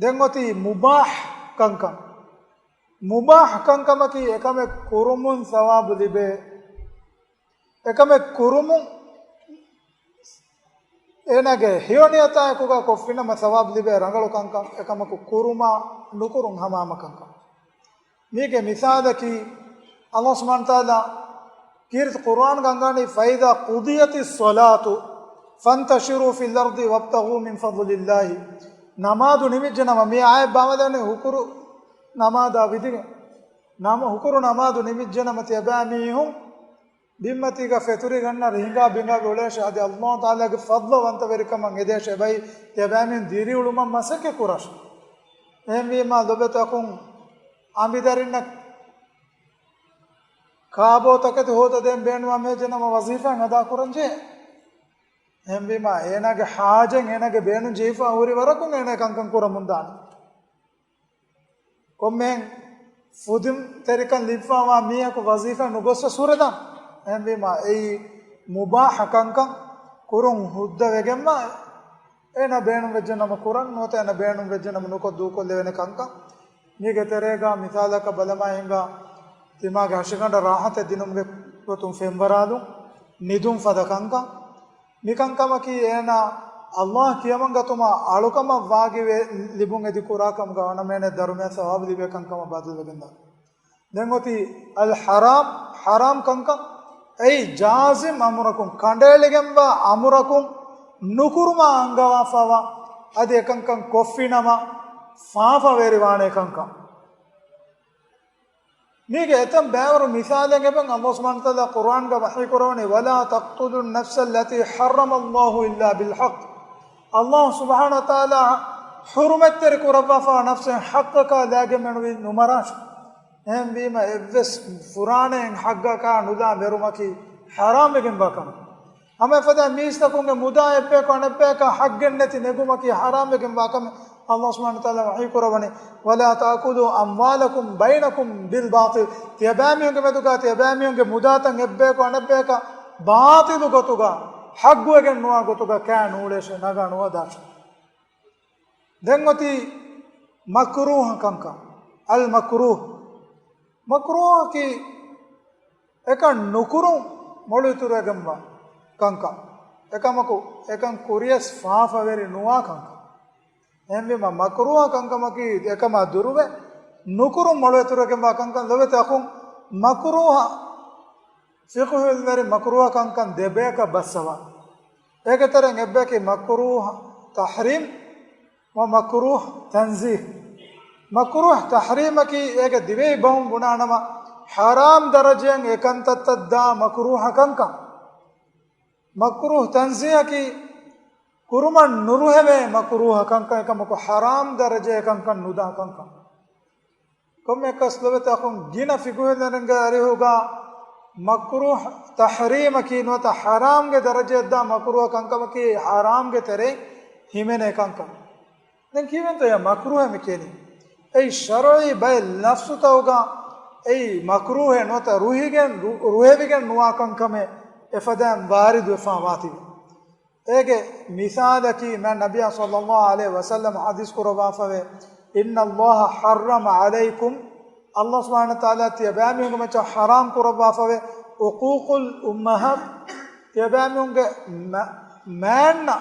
ދެން އޮތީ މުބާޙް ކަންކަން. މުބާޙް ކަންކަމަކީ އެކަމެއް ކުރުމުން ސަވާބު ލިބޭ، އެކަމެއް ކުރުމުން އޭނާގެ ހެޔޮ ނިޔަތާއެކުގަ ކޮށްފިނަމަ ސަވާބު ލިބޭ ރަނގަޅު ކަންކަން، އެކަމަކު ކުރުމާ ނުކުރުން ހަމަހަމަ ކަންކަން. މީގެ މިސާލަކީ، އައްލާހު ސުބްޙާނަހު ވަތަޢާލާ ކީރިތި ޤުރްއާންގަ އަންގާނީ، فإذا قضيت الصلاة فانتشروا في الأرض وابتغوا من فضل الله. ނަމާދު ނިމިއްޖެ ނަމަ، މި އާޔަތް ބާވަލަނީ ހުކުރު ނަމާދާ ވިދިގެން. ނަމަ، ހުކުރު ނަމާދު ނިމިއްޖެ ނަމަ ތިޔަބައިމީހުން ބިންމަތީގަ ފެތުރިގަންނަ ރިހިނގާ ބިނގާ އުޅޭށޭ، އަދި އައްލާހު ތަޢާލާގެ ފަޟްލު ވަންތަވެރިކަމަށް އެދޭށޭ، އެބައި ތިޔަބައިމީހުން ދިރިއުޅުމަށް މަސައްކަތް ކުރާށޭ. އެހެންވީމާ ލޮބުވެތި އަޚުން، އަނބިދަރިންނަށް ކާބޯ ތަކެތި ހޯދަދޭން ބޭނުންވާ މޭޒެއް ނަމަ ވަޒީފާއެއް އަދާ ކުރަން ޖެހޭ. އެހެންވީމާ އޭނާގެ ޙާޖަތް، އޭނާގެ ބޭނުން ޖެހިފާ ހުރި ވަރަކުން އޭނާ ކަންކަން ކުރަމުން ދާނެ. ކޮންމެހެން ފުދިންތެރިކަން ލިބިފާވާ މީހަކު ވަޒީފާ ނުގޮސްވެސް ހުރެދާނެ. އެހެންވީމާ އެއީ މުބާޙަ ކަންކަން ކުރުން ހުއްދަވެގެންވާ، އޭނާ ބޭނުން ވެއްޖެ ނަމަ ކުރަން، ނުވަތަ އޭނާ ބޭނުން ވެއްޖެ ނަމަ ނުކޮށް ދޫކޮށްލެވޭނެ ކަންކަން. މީގެ ތެރޭގަ މިސާލަކަށް ބަލަމާ ހިނގާ ތިމާގެ ހަށިގަނޑަށް ރާޙަތެއް ދިނުމުގެ ގޮތުން ފެންވަރާލުން، ނިދުން ފަދަ ކަންކަން. މިކަންކަމަކީ އޭނާ އައްލާހް ކިޔަމަންގަތުމާ އަޅުކަމަށް ވާގިވެ ލިބުން އެދި ކުރާ ކަމުގަ އަނަމޭނެ ދަރުމަޔަށް ސަވާބު ލިބޭ ކަންކަމަށް ބަދަލުވެގެންދާ. ދެން އޮތީ އަލް ޙަރާމް، ޙަރާމް ކަންކަން. އެއީ ޖާޒިމް އަމުރަކުން، ކަނޑައެޅިގެންވާ އަމުރަކުން ނުކުރުމާ އަންގަވާފަވާ، އަދި އެކަންކަން ކޮށްފިނަމަ ފާފަވެރިވާނެ ކަންކަން. މީގެ އެތައް ބައިވަރު މިސާލެއް އެބަ އަﷲ ސުބްޙާނަހޫ ވަތަޢާލާ ޤުރްއާންގަ ވަޙީ ކުރަވަނީ، "ولا تقتلوا النفس التي حرم الله إلا بالحق." އަﷲ ސުބްޙާނަހޫ ވަތަޢާލާ ޙުރުމަތްތެރި ކުރައްވާފަ ނަފްސެއް ޙައްޤަކާ ލާގެން މެނުވީ ނުމަރާށޭ. އެހެންވީމަ އެއްވެސް ފުރާނައެއް ޙައްޤަކާ ނުލާ މެރުމަކީ ޙަރާމްވެގެންވާ ކަމެއް. ހަމަ އެފަދަ މީސްތަކުންގެ މުދާ އެއްބަޔަކު އަނެއްބަޔަކަށް ޙައްޤެއް ނެތި ނެގުމަކީ ޙަރާމްވެގެންވާ ކަމެއް. އަﷲ ސުބްޙާނަހޫ ވަތަޢާލާ ވަޙީ ކުރަވަނީ، "ولا تأكلوا أموالكم بينكم بالباطل." ތިޔަބައިމީހުންގެ މެދުގަ ތިޔަބައިމީހުންގެ މުދާތައް އެއްބަޔަކު އަނެއްބަޔަކަށް ބާޠިލު ގޮތުގަ، ޙައްޤުވެގެން ނުވާ ގޮތުގަ ކާ ނޫޅޭށޭ، ނަގާ ނުވަދާށޭ. ދެން އޮތީ މަކްރޫހަ ކަންކަން. އަލް މަކްރޫހް. މަކްރޫހަކީ އެކަން ނުކުރުން މޮޅު އިތުރުވެގެންވާ ކަންކަން. އެކަމަކު އެކަން ކުރިޔަސް ފާފަވެރި ނުވާ ކަންކަން. އެހެންވީމަ މަކްރޫހަ ކަންކަމަކީ އެކަމާ ދުރުވެ ނުކުރުން މޮޅު އިތުރުވެގެންވާ ކަންކަން. ލޮބުވެތި އަޚުން، މަކްރޫހަ، ފިޤުހު ޢިލްމުވެރިން މަކްރޫހަ ކަންކަން ދެބަޔަކަށް ބައްސަވާ. އޭގެ ތެރެއިން އެއްބަޔަކީ މަކްރޫހަ ތަޙްރީމް ވަ މަކްރޫހް ތަންޒީހް. މަކްރޫހް ތަޙްރީމަކީ އޭގެ ދިވެހި ބަހުން ބުނާނަމަ، ޙަރާމް ދަރަޖައިން އެ ކަންތައްތައް ދާ މަކްރޫހަ ކަންކަން. މަކްރޫހް ތަންޒީހަކީ ކުރުމަށް ނުރުހެވޭ މަކްރޫހަ ކަންކަން، އެކަމަކު ޙަރާމް ދަރަޖައިން އެ ކަންކަން ނުދާ ކަންކަން. ކޮންމެއަކަސް ލޮބުވެތި އަޚުން، ގިނަ ފިޤުހުވެރިންގެ އަރިހުގަ މަކްރޫހް ތަޙްރީމަކީ ނުވަތަ ޙަރާމްގެ ދަރަޖައަށްދާ މަކްރޫހަ ކަންކަމަކީ ޙަރާމްގެ ތެރެއިން ހިމެނޭ ކަންކަން. ދެން ކީއްވެންތޯ އެ މަކްރޫހަށް މި ކިޔަނީ؟ އެއީ ޝަރުޢީ ބައެއް ލަފްޒުތަކުގަ އެއީ މަކްރޫހެއް ނުވަތަ ރުހިގެން، ރު-، ރުހެވިގެން ނުވާ ކަންކަމެއް އެފަދައިން ވާރިދުވެފާ ވާތީވެ. އޭގެ މިސާލަކީ މާތް ނަބިއްޔާ ޞައްލައްލާހު ޢަލައިހި ވަސައްލަމަ ޙަދީޘް ކުރައްވާފަވޭ، "إن الله حرم عليكم." އަﷲ ސުބްޙާނަހޫ ވަތަޢާލާ ތިޔަބައިމީހުންގެ މައްޗަށް ޙަރާމް ކުރައްވާފަވޭ، "عقوق الأمهات." ތިޔަބައިމީހުންގެ މަ-، މާންނަ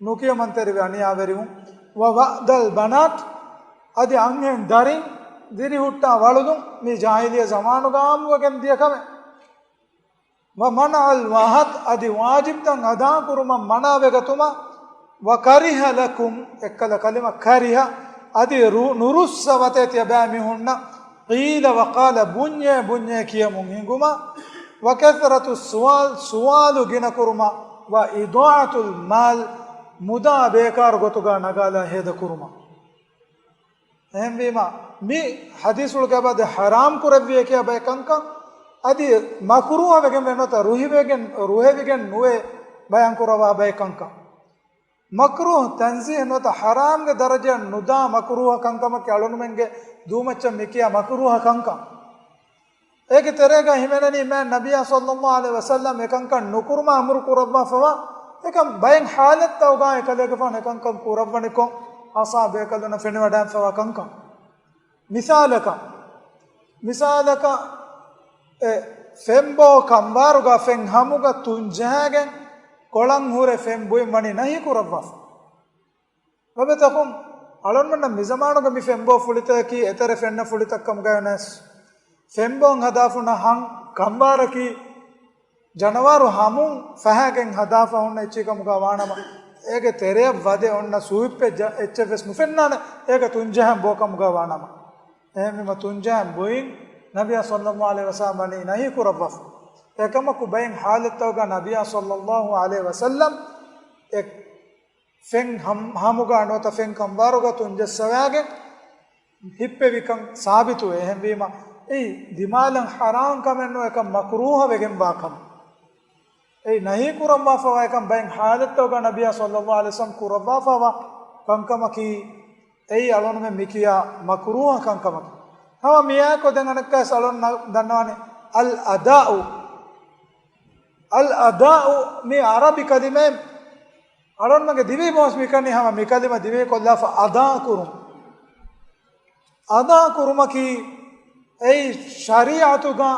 ނުކިޔަމަންތެރިވެ އަނިޔާވެރިވުން، "ووأد البنات." އަދި އަންހެން ދަރިން ދިރިހުއްޓާ ވަޅުލުން، މި ޖާހިލިއްޔަ ޒަމާނުގަ ޢާއްމުވެގެން ދިޔަ ކަމެއް. "ومنع الواهات." އަދި ވާޖިބްތައް އަދާކުރުމަށް މަނާވެގަތުމަށް، "وكره لكم." އެއްކަލަ ކަލިމަ ކަރިހަ، އަދި ރު-، ނުރުއްސަވަތޭ ތިޔަބައިމީހުންނަށް، "قيل وقال." ބުންޏޭ ބުންޏޭ ކިޔަމުން ހިނގުމަށް، "وكثرة السؤال." ސުވާލު ގިނަކުރުމަށް، "وإضاعة المال." މުދާ ބޭކާރު ގޮތުގަ ނަގާލާ ހޭދަކުރުމަށް. އެހެންވީމަ، މި ޙަދީޘްފުޅުގެ ބައި ޙަރާމް ކުރެއްވިޔޭ ކިޔާ ބައެއް ކަންކަން، އަދި މަކްރޫހަ ވެގެން ނުވަތަ ރުހިވެގެން، ރުހެވިގެން ނުވޭ ބަޔާން ކުރައްވާ ބައެއް ކަންކަން. މަކްރޫހް ތަންޒީހް ނުވަތަ ޙަރާމްގެ ދަރަޖައަށް ނުދާ މަކްރޫހަ ކަންކަމަކީ އަޅުންމެންގެ ދޫމައްޗަށް މިކިޔާ މަކްރޫހަ ކަންކަން. އޭގެ ތެރޭގަ ހިމެނެނީ މާތް ނަބިއްޔާ ޞައްލައްލާހު ޢަލައިހި ވަސައްލަމް އެކަންކަން ނުކުރުމަށް އަމުރު ކުރައްވާފަވާ، އެކަން ބައެއް ޙާލަތްތަކުގަ އެކަލޭގެފާނު އެކަންކަން ކުރައްވަނިކޮށް، ޚާއްޞަ ބޭކަލުންނަށް ފެނިވަޑައިގެންފަވާ ކަންކަން. މިސާލަކަށް، މިސާލަކަށް، އެ ފެންބޯ ކަނބާރުގަ ފެން ހަމުގަ ތުންޖަހާގެން ކޮޅަށް ހުރެ ފެން ބުއިން ވަނީ ނަހީ ކުރައްވާފަ. ރަބެތަކުން އަޅުންމެންނަށް މިޒަމާނުގަ މި ފެންބޯ ފުޅިތަކަކީ އެތެރެ ފެންނަ ފުޅިތައް ކަމުގައި ނަސް. ފެންބޯން ހަދާފުނަ ހަން ކަނބާރަކީ ޖަނަވާރު ހަމުން ފަހާގެން ހަދާފަ ހުންނަ އެއްޗެއް ކަމުގަ ވާނަމަ، އޭގެ ތެރެއަށް ވަދެ އޮންނަ ސޫއިއްޕެއް ޖަ-، އެއްޗެއް ވެސް ނުފެންނާނެ، އޭގަ ތުންޖަހަން ބޯ ކަމުގަ ވާނަމަ. އެހެންވީމަ ތުންޖަހަން ބުއިން ނަބިއްޔާ ޞައްލައްލާހު ޢަލައިހި ވަސައްލަމް ވަނީ ނަހީ ކުރައްވާފަ. އެކަމަކު ބައެއް ޙާލަތްތަކުގަ ނަބިއްޔާ ޞައްލައްލާހު ޢަލައިހި ވަސައްލަމް އެ ފެން ހަމް-، ހަމުގަ ނުވަތަ ފެން ކަނބާރުގަ ތުންޖައްސަވާގެން ހިއްޕެވިކަން ސާބިތުވޭ. އެހެންވީމަ، އެއީ ދިމާލަށް ޙަރާމް ކަމެއް ނޫން، އެކަން މަކްރޫހަ ވެގެންވާ ކަމެއް. އެއީ ނަހީ ކުރައްވާފަވާ އެކަން ބައެއް ޙާލަތްތަކުގަ ނަބިއްޔާ ޞައްލައްލާހު ޢަލައިހި ވަސައްލަމް ކުރައްވާފަވާ ކަންކަމަކީ، އެއީ އަޅުންމެން މިކިޔާ މަކްރޫހަ ކަންކަމަކީ. ހަމަ މިއާއެކު ދެން އަނެއްކާވެސް އަޅުން ދަންނަވާނެ، އަލް އަދާއު. އަލް އަދާއު މީ ޢަރަބި ކަލިމައެއް. އަޅުންމެންގެ ދިވެހި ބަހުން މިކަނީ ހަމަ މި ކަލިމަ ދިވެހި ކޮށްލާފަ އަދާ ކުރުން. އަދާ ކުރުމަކީ އެއީ ޝަރީޢަތުގަ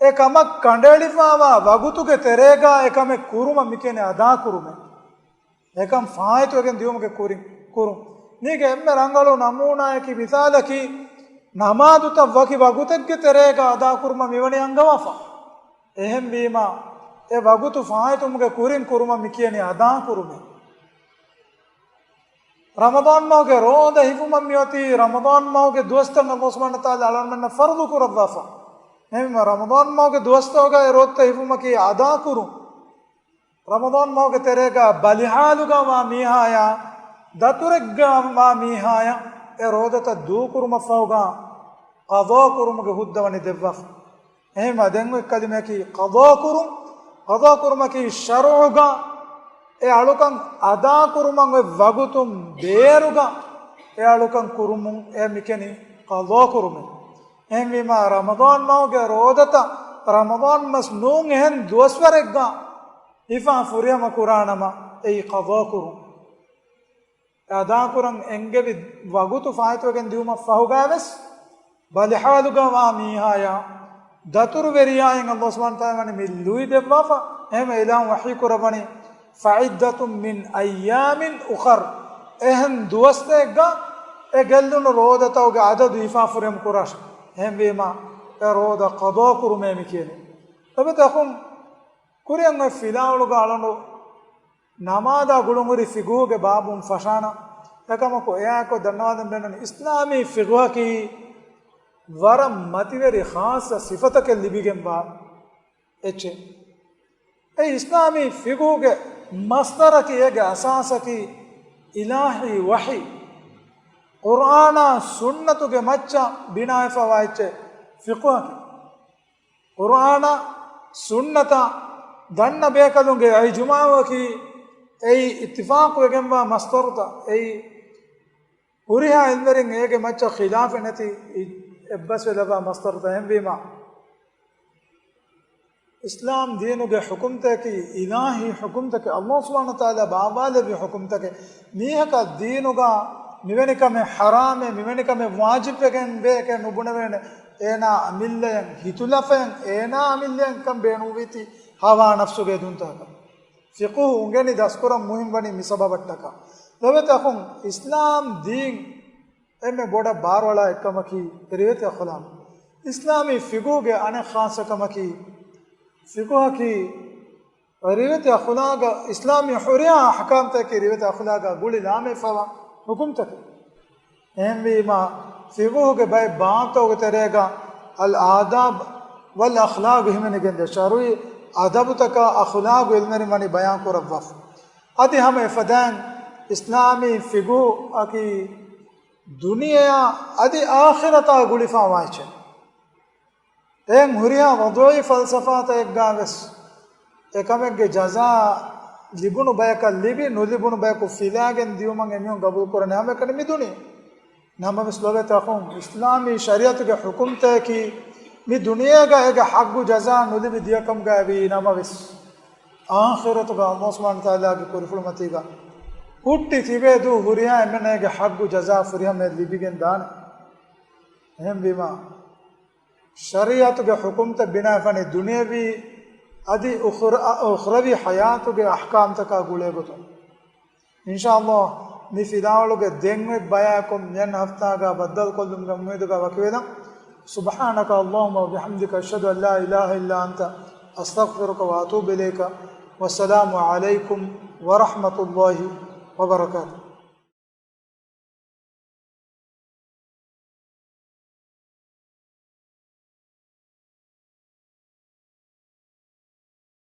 އެ ކަމަށް ކަނޑައެޅިފަވާ ވަގުތުގެ ތެރޭގަ އެ ކަމެއް ކުރުމަށް މިކިޔަނީ އަދާ ކުރުމޭ. އެކަން ފާއިތުވެގެން ދިޔުމުގެ ކުރިން ކުރުން. މީގެ އެންމެ ރަނގަޅު ނަމޫނާއަކީ މިސާލަކީ، ނަމާދުތައް ވަކި ވަގުތެއްގެ ތެރޭގަ އަދާ ކުރުމަށް މިވަނީ އަންގަވާފަ. އެހެންވީމަ، އެ ވަގުތު ފާއިތުވުމުގެ ކުރިން ކުރުމަށް މި ކިޔަނީ އަދާކުރުމޭ. ރަމަޟާން މަހުގެ ރޯދަ ހިފުމަށް މިއޮތީ ރަމަޟާން މަހުގެ ދުވަސްތައް އަﷲ ސުބްޙާނަހޫ ވަތަޢާލާ އަޅަމެންނަށް ފަރުޟު ކުރައްވާފަ. އެހެންވީމަ، ރަމަޟާން މަހުގެ ދުވަސްތަކުގައި އެ ރޯދަތައް ހިފުމަކީ އަދާކުރުން. ރަމަޟާން މަހުގެ ތެރޭގަ ބަލިހާލުގަ ވާ މީހާޔާ، ދަތުރެއްގަ ވާ މީހާޔަށް އެ ރޯދަތައް ދޫކުރުމަށްފަހުގަ ޤަޟާ ކުރުމުގެ ހުއްދަ ވަނީ ދެއްވާފަ. އެހެންވީމަ، ދެން އޮތް ކަލިމައަކީ ޤަޟާ ކުރުން. ޤަޟާ ކުރުމަކީ ޝަރުޢުގަ އެ އަޅުކަން އަދާ ކުރުމަށް އޮތް ވަގުތުން ބޭރުގަ އެ އަޅުކަން ކުރުމުން އެ މިކެނި ޤަޟާ ކުރުމޭ. އެހެންވީމަ، ރަމަޟާން މަހުގެ ރޯދަތައް ރަމަޟާން މަސް ނޫން އެހެން ދުވަސްވަރެއްގަ ހިފާ ފުރިހަމަ ކުރާނަމަ، އެއީ ޤަޟާ ކުރުން. އަދާކުރަން އެންގެވި ވަގުތު ފާއިތުވެގެން ދިއުމަށް ފަހުގައިވެސް، ބަލިހާލުގަ ވާ މީހާޔާ، ދަތުރުވެރިޔާއިން އަﷲ ސުބްޙާނަހޫ ވަތަޢާލާ މި ލުއި ދެއްވާފަ. އެހެންވެ، އިލާހު ވަޙީ ކުރައްވަނީ، فعدة من أيام أخر، އެހެން ދުވަސްތައެއްގަ އެ ގެއްލުނު ރޯދަތަކުގެ އަދަދު ހިފާ ފުރިހަމަ ކުރާށޭ. އެހެންވީމަ، އެ ރޯދަ ޤަޟާ ކުރުމޭ މި ކިޔަނީ. ލޮބުވެތި އަޚުން، ކުރިއަށް އޮތް ފިލާވަޅުގަ އަޅުގަނޑު ނަމާދާ ގުޅުންހުރި ފިޤުހުގެ ބާބުން ފަށާނަން. އެކަމަކު، އެއާއެކު ދަންނަވާދޭން ބޭނުން، އިސްލާމީ ފިޤުހަކީ ވަރަށް މަތިވެރި ޚާއްޞަ ސިފަތަކެއް ލިބިގެންވާ އެއްޗެއް. އެ އިސްލާމީ ފިޤުހުގެ މަޞްދަރަކީ، އޭގެ އަސާސަކީ އިލާހީ ވަޙީ، ޤުރްއާނާ ސުންނަތުގެ މައްޗަށް ބިނާވެފަވާ އެއްޗެއް ފިޤުހަކީ. ޤުރްއާނާ ސުންނަތާ ދަންނަ ބޭކަލުންގެ އިޖުމާޢަކީ، އެއީ އިއްތިފާޤުވެގެންވާ މަޞްދަރުތައް، އެއީ ހުރިހާ އިލްމުވެރިން އޭގެ މައްޗަށް ޚިލާފެއް ނެތި އެއްބަސްވެލައްވާ މަޞްދަރުތައް. އެހެންވީމަ، އިސްލާމް ދީނުގެ ޙުކުމްތަކަކީ އިލާހީ ޙުކުމްތަކެއް، އަﷲ ސުބްޙާނަހޫ ވަތަޢާލާ ބާއްވާލެއްވި ޙުކުމްތަކެއް. މީހަކަށް ދީނުގަ މިވެނި ކަމެއް ޙަރާމޭ، މިވެނި ކަމެއް ވާޖިބްވެގެންވޭކޭ ނުބުނެވޭނެ. އޭނާ އަމިއްލައަށް ހިތުލަފައަށް، އޭނާ އަމިއްލައަށް ކަން ބޭނުންވީތީ ހަވާ ނަފްސުގެ އެދުންތަކަކަށް. ފިޤުހު އުނގެނި ދަސްކުރަން މުހިންމު ވަނީ މި ސަބަބަށްޓަކާ. ލޮބުވެތި އަޚުން، އިސްލާމް ދީން އެންމެ ބޮޑަށް ބާރުއަޅާ އެއްކަމަކީ ރިވެތި އަޚުލާޤު. އިސްލާމީ ފިޤުހުގެ އަނެއް ޚާއްޞަކަމަކީ، ފިޤުހަކީ ރިވެތި އަޚުލާޤަށް، އިސްލާމީ ހުރިހާ އަޙްކާމްތަކަކީ ރިވެތި އަޚުލާޤަށް ގުޅި ލާމެހިފަވާ ޙުކުމްތަކެއް. އެހެންވީމަ، ފިޤުހުގެ ބައެއް ބާބުތަކުގެ ތެރޭގަ އަލް އާދާބް ވަލް އަޚްލާޤު ހިމެނިގެންދޭ. ޝަރުޢީ އަދަބުތަކާ އަޚުލާޤު އިލްމުވެރިން ވަނީ ބަޔާން ކުރައްވާފަ. އަދި ހަމަ އެފަދައިން އިސްލާމީ ފިޤުހަކީ ދުނިޔެއާ އަދި އާޚިރަތާ ގުޅިފަވާ އެއްޗެއް. އެހެން ހުރިހާ ވަޟުޢީ ފަލްސަފާތަކެއްގަ ވެސް އެކަމެއްގެ ޖަޒާ ލިބުނު ބަޔަކަށް ލިބި، ނުލިބުނު ބަޔަކު ފިލާގެން ދިޔުމަށް އެމީހުން ގަބޫލުކުރަނީ ހަމައެކަނި މި ދުނިޔެ. ނަމަވެސް ލޮބުވެތި އަޚުން، އިސްލާމީ ޝަރީޢަތުގެ ޙުކުމްތަކަކީ މި ދުނިޔޭގަ އޭގެ ޙައްޤު ޖަޒާ ނުލިބި ދިޔަކަމުގައި ވީ ނަމަވެސް، އާޚިރަތުގަ އަﷲ ސުބްޙާނަހޫ ވަތަޢާލާގެ ކުރިފުޅުމަތީގަ ހުއްޓި ތިބޭ ދުވަހު ހުރިހާ އެންމެންނަށް އޭގެ ޙައްޤު ޖަޒާ ފުރިހަމައަށް ލިބިގެން ދާނެ. އެހެންވީމަ، ޝަރީޢަތުގެ ޙުކުމްތައް ބިނާވެފަނީ ދުނިޔަވީ އަދި އުޚްރަ-، އުޚްރަވީ ޙަޔާތުގެ އަޙްކާމްތަކާ ގުޅޭގޮތުން. އިންޝާﷲ، މި ފިލާވަޅުގެ ދެން އޮތް ބަޔާކޮށް މިއަންނަ ހަފްތާގަ ބައްދަލުކޮށްލުމުގެ އުއްމީދުގަ ވަކިވެލަން. سبحانك اللهم وبحمدك، أشهد أن لا إله إلا أنت، أستغفرك وأتوب إليك. والسلام عليكم ورحمة الله وبركاته.